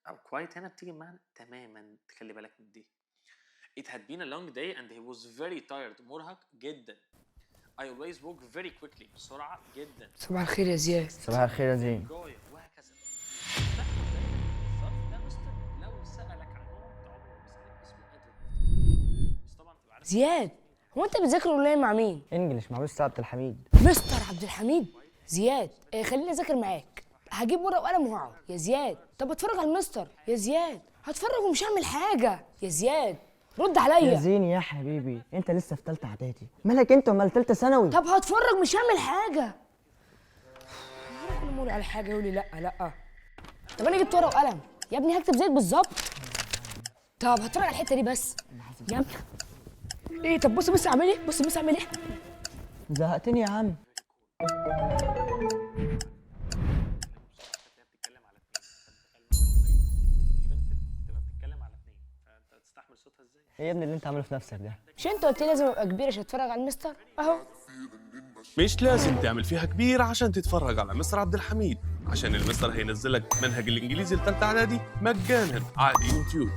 أو quite هنا بتيجي بمعنى تماما، تخلي بالك من دي. It had been a long day and he was very tired، مرهق جدا. I always walk very quickly، بسرعة جدا. صباح الخير يا زياد. صباح الخير يا زين. enjoy وهكذا. تاخد بالك إن الظرف ده مستر لو سألك عنه، انت عمره ما بيسألك، اسمه adverb. بس طبعا تبقى عارف. زياد، هو انت بتذاكر اونلاين مع مين؟ English مع مستر عبد الحميد. مستر عبد الحميد؟ زياد إيه، خليني اذاكر معاك، هجيب ورقة وقلم وهقعد يا زياد. طب اتفرج على المستر يا زياد. هتفرج ومش هعمل حاجة يا زياد، رد يا عليا. زين يا حبيبي، انت لسه في ثالثة اعدادي، مالك انت ومال ثالثة ثانوي؟ طب هتفرج مش هعمل حاجه. كل ما اقول على حاجة يقول لي لا لا. طب انا جبت ورقة وقلم يا ابني، هكتب زيك بالظبط. طب هتفرج على الحتة دي بس يا ابني. ايه؟ طب بص بص اعمل ايه، بص بص اعمل ايه. زهقتني يا عم. هتلاقيها بتتكلم على اتنين، فانت تخيل مثلا في بنت تبقى بتتكلم على اتنين، فانت هتستحمل صوتها ازاي؟ ايه يا ابني اللي انت عامله في نفسك ده؟ مش انت قلت لي لازم ابقى كبير عشان اتفرج على المستر؟ اهو. مش لازم تعمل فيها كبير عشان تتفرج على مستر عبد الحميد، عشان المستر هينزلك منهج الانجليزي لثالثه اعدادي مجانا على اليوتيوب.